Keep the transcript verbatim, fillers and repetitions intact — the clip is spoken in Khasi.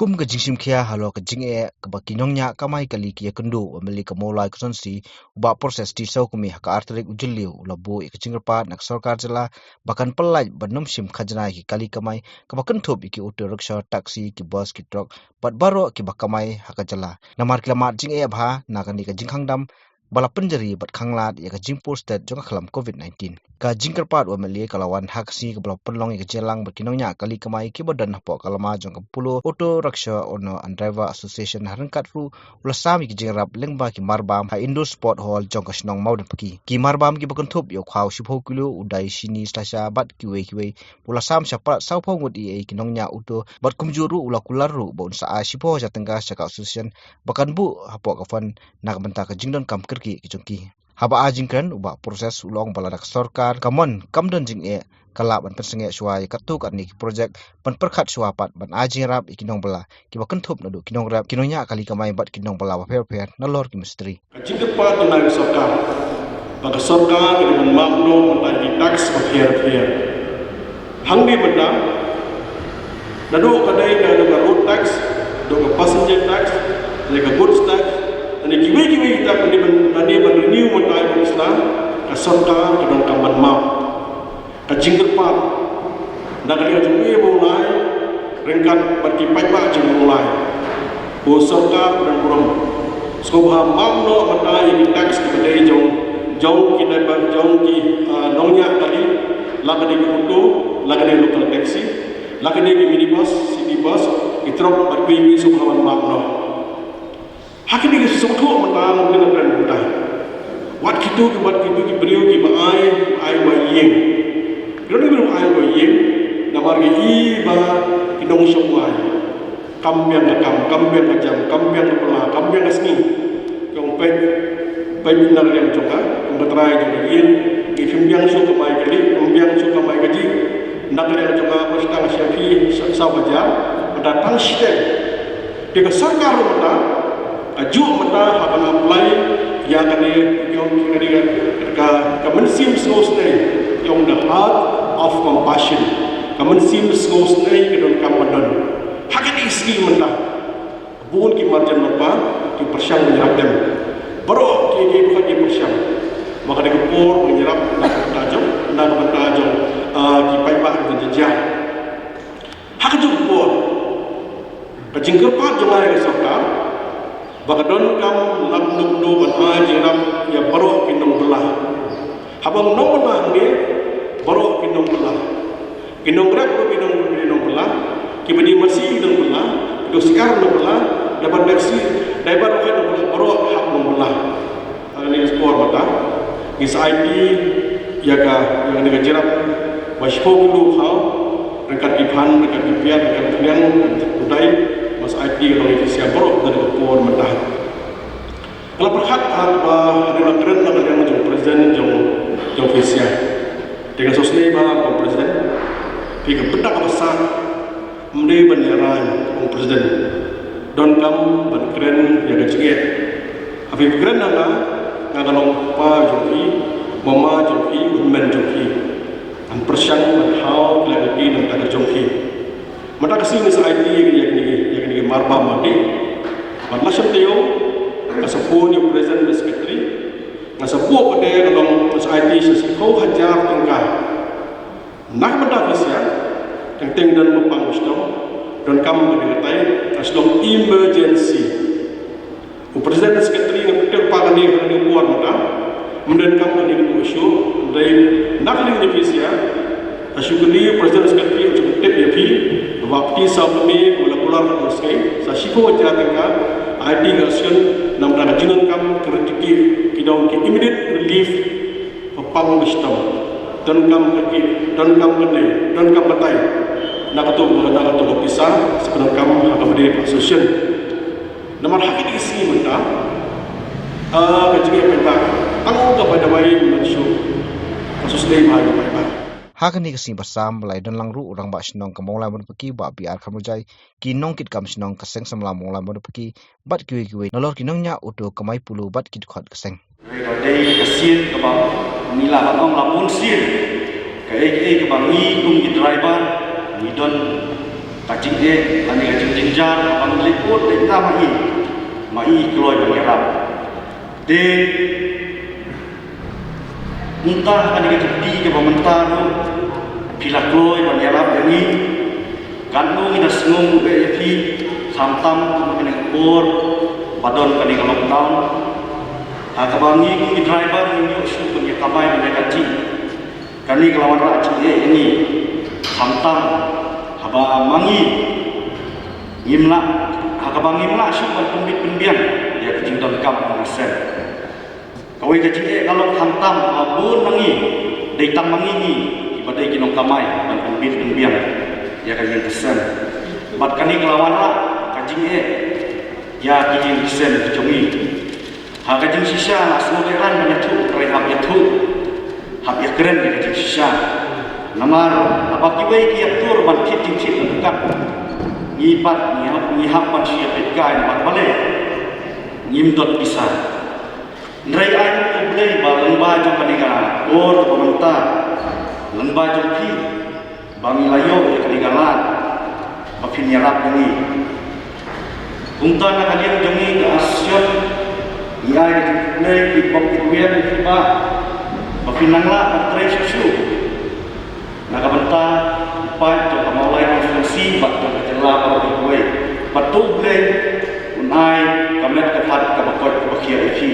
Kum ka jingshim khia halor ka jingeh kaba ki nongñiah kamai kali ki ïakynduh, u M L A ka Mawlai Constituency, u Bah Proses T Sawkmie, ha ka ar tarik u Jylliew u la buh ïa ka jingkyrpad na ka sorkar jylla ba kan pyllait ban ym shim khajna ïa ki kali kamai kaba kynthup ïa ki auto rickshaw, taxi, ki bus, ki trok bad baroh kiba kamai ha ka jylla, namar ki la mad jingeh bha na kane ka jingkhang dam ba la pynjari bad khanglad ïa ka jingpur stet jong ka khlam COVID nineteen. Ka jingkyrpad u M L A ka la wan ha ka sngi kaba la pynlong ïa ka jingïalang bad ki nongñiah kali kamai kiba don hapoh ka lama jong ka Polo Auto Rickshaw Owner and Driver Association, ha ryngkat ruh u la sam ïa ka jingïarap lyngba ki marbam ha Indoor Sport Hall jong ka shnong Mawdynpaki. Ki marbam kiba kynthup ïa u khaw shiphew kilo, u dai shini stasha bad kiwei kiwei, u la sam shaphang sawphew ngut ïa ki nongñiah auto bad kumjuh ruh u la kular ruh ba un sa ai shiphew hajar tyngka sha ka association ba kan buh hapoh ka fund na ka bynta ka jingdonkam kyrkieh ki jong ki. Haba ai jingkren, u Bah Proses u la ong ba lada ka sorkar ka mon kam don jingeh, ka lah ban pynsangeh shuwa ïa katto katne ki projek ban pyrkhat shuwa pat ban ai jingïarap ïa ki nongbylla kiba kynthup naduh ki nongrep, ki nongñiah kali kamai bad ki nongbylla bapher bapher nalor ki mistri. Ka jingkyrpad jong nga ïa ka sorkar ba ka sorkar ka dei ban map noh mynta ki tax bapher bapher. Hangne mynta, naduh ka dei naduh ka road tax, naduh ka passenger tax, naduh ka goods tax, naduh kiwei kiwei kita ka dei ban, ka dei ban renew mynta ïa ka Islam, ka sorkar ka donkam ban map. Ka jingkyrpad na ka liang jong u Blei ryngkat bad ki paidbah jong u Blei, ko sorkar ba don burom, sngewbha map noh mynta ïa ki tax kiba dei jong, jong ki, jong ki, ah, nongñiah kali, la ka dei ki auto, la ka dei local taxi, la ka dei ki minibus, city bus, ki trok bad kiwei kiwei, sngewbha ban map noh. Ha kine ki sngewthuh mynta, mynta, mynta, wat kito ki, wat kito ki briew kiba ai, ai ba ïeng. Ki don ki briew ai ba ïeng namar ki i ba ki nongshong wai. Kam biang ka kam, kam biang ka jam, kam biang ka pla, kam biang ka sngi. Ki ong peit, peit na ka liang jong ka, ong ka trai jong ka ïing, ki phim biang shuh kamai kali, phim biang shuh kamai kajih. Na ka liang jong ka, ba sdang sha phi, sa, saw hajar, ba da tang shiteng. Te ka sorkar mynta ka juh mynta ha ban apply ïa kane, ïa kane ka, ka mynsiem sngewsynei, ïa the heart of compassion. Ka mynsiem sngewsynei ka donkam ban don ha kane ka sngi mynta. Bun ki marjan marpa ki pyrshang ban ïarap dem. Baroh ki, ki, ki pyrshang. Ba ka dei ka por ban ïarap na ka bynta jong, na ka bynta jong, ah, ki paidbah ki jynjar. Ha kajuh ka por, ka jingkyrpad jong nga ïa ka sorkar ba ka donkam lap nuknuk ban ai jingïarap ïa baroh ki nongbylla. Haba nongbylla hangne, baroh ki nongbylla. Ki nongrep ruh ki nong, ki nongbylla. Kiba die masi ki nongbylla. Ki dei syiar nongbylla. Driver taxi, driver ruh ki nongbylla. Baroh hap nongbylla. Ha kane ka por mynta ngi sa aiti ïa ka, ïa kane ka jingïarap ba shiphew kilo khaw ryngkat ki phan, ryngkat ki piat, ryngkat ki pliang, ryngkat ki kudai, ba sa aiti ïa ka long ïa ki syiar baroh ha kane ka por mynta. Nga la pyrkhat ha kaba nga la kren na ka liang jong president jong, jong phi sha. Te nga sngewsynei bha, ko president, phi ka bynta kaba sah. Ym dei ban ïa rang, ong president. Donkam ban kren ïa ka jingeh. Haba phi kren ha nga, nga ka long papa jong phi, mama jong phi, u hynmen jong phi. Ngan pyrshang ban thaw ïa ka jingeh na ka bynta jong phi. Mynta ka sngi nga sa aiti ïa kine, ïa kine ki marbam ma dei. Bad la shem taïew nga sa phone ïa u president bad secretary. Nga sa buh pat ka long, nga sa aiti sa shiphew hajar tyngka. Na ka bynta phi sha, teng teng don ba pang ba shitom, donkam ba dei katai, ka shlong emergency. U president secretary nga pynthut pat kane ha kane ka por mynta, ym donkam kane ka issue, dei na ka liang jong phi sha, ka shu kylli u president secretary u shu tip ïa phi, ba phi sa pynmih, u la kular ha u sngewsynei, sa shiphew hajar tyngka, aiti ka shen, namar ka jingdonkam, ka riti ki, ki dong ki immediate relief, ba pang ba shitom. Donkam ka ki, donkam ka dei, donkam ka tai. Na kato, na kato ka pisa, sa ka donkam, ha kaba dei ka association. Namar ha kine ki sngi mynta, ah, ka jingeh paidbah, tang kaba dawai mynshuh. Ka sngewsynei bha ïa paidbah. Ha kane ka sngi ba sam, la ïadon lang ruh u Rangbah Shnong ka Mawlai Mawdynpaki, Bah B R Kharmurjai, ki nongkitkam shnong ka Seng Samla Mawlai Mawdynpaki, bad kiwei kiwei nalor ki nongñiah auto kamai Polo bad ki dkhot ka seng. Hynrei ka dei ka sien kaba ngi lah ban ong la bun sien. Kaei kaei kaba ngi kum ki driver ngi don Ka jingeh, kane ka jingjynjar, haba ngi leit bud leit tam ma i, ma i kloi ban ïarap. Te mynta kane ka jingpyrkhat kaba mynta ruh, phi la kloi ban ïarap ïa ngi. Katno ngi da sngew ïa phi, khamtam ha kane ka por ba don kane ka lockdown. Ha kaba ngi kum ki driver ngim ïoh shuh ban ïa kamai ban ïa kajih. Kane ka la wanrah jingeh ïa ngi. Khamtam haba ma ngi ngim lah, ha kaba ngim lah shuh ban pynbit pynbiang ïa ka jingdonkam jong ka sem. Kawei ka jingeh ka long khamtam haba bun na ngi, dei tang ma ngi hi kiba dei ki nongkamai ban pynbit pynbiang ïa ka ïing ka sem. Bad kane ka la wanrah ka jingeh ïa ki ïing ki sem ki jong ngi. Ha ka jingshisha la sngewlehrain ban ïathuh, hynrei hap ïathuh, hap ïakren ïa ka jingshisha. Namar haba kiwei ki ïatur ban thied jingthied ryngkat, ngi pat ngi hap, ngi hap ban shu ïapeit kai namar balei? Ngim don pisa. Hynrei ai nguh ïa U Blei ba lyngba jong kane ka por kaba mynta, lyngba jong phi, ba ngi la ïoh ïa kane ka lad ba phin ïarap ïa ngi. Kumta na ka liang jong ngi ka Association, ngi ai ka jingkhublei ki bok ki rwiang ki paidbah ba phin nang lah ban trei shuh shuh na ka bynta u paid jong ka Mawlai Constituency bad jong ka jylla baroh kawei. Bad to U Blei un ai ka met ka phad kaba koit kaba khiah ïa phi.